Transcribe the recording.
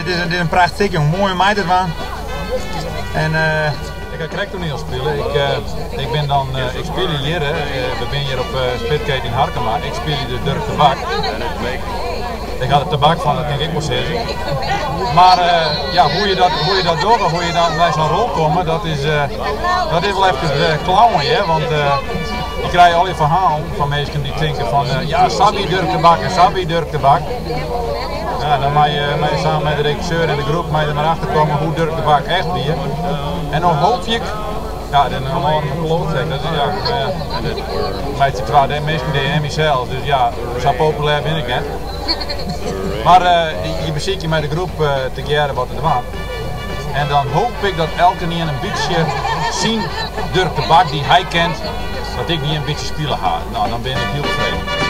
dit is, dit is in prachtich stik, jong. Moai om mei te dwaan. En uh, Ik ha krekt toaniel spile. Ik, uh, ik bin dan, uh, ik spylje hjir, we binne hjir op uh, Spitkeet yn Harkema. Ik spylje de Durk Tabak. Ik ha der tabak fan, dat kin ik wol sizze. Mar ja, hoe je dat, hoe je dat docht, hoe je dan by sa'n rol komme, dat is wol efkes klauwen, hè? Want je krije al dy ferhalen fan minsken dy't tinke fan, ja, sa wie Durk Tabak en sa wie Durk Tabak. Ja, dan mei je, mei je samen mei de regisseur en de groep mei der mar achter komme hoe Durk Tabak echt wie. En dan hoopje ik, ja, dat is een enorme klootzak. Dat is, ja, meitsje twa minsken dy en mysels, dus ja, sa populêr bin ik net. Mar je besykje mei de groep tegearre wat te dwaan. En dan hoopje ik dat elkenien in bytsje syn Durk Tabak dy't hy kent, dat ik dy in bytsje spile ha. No, dan bin ik hiel tefreden.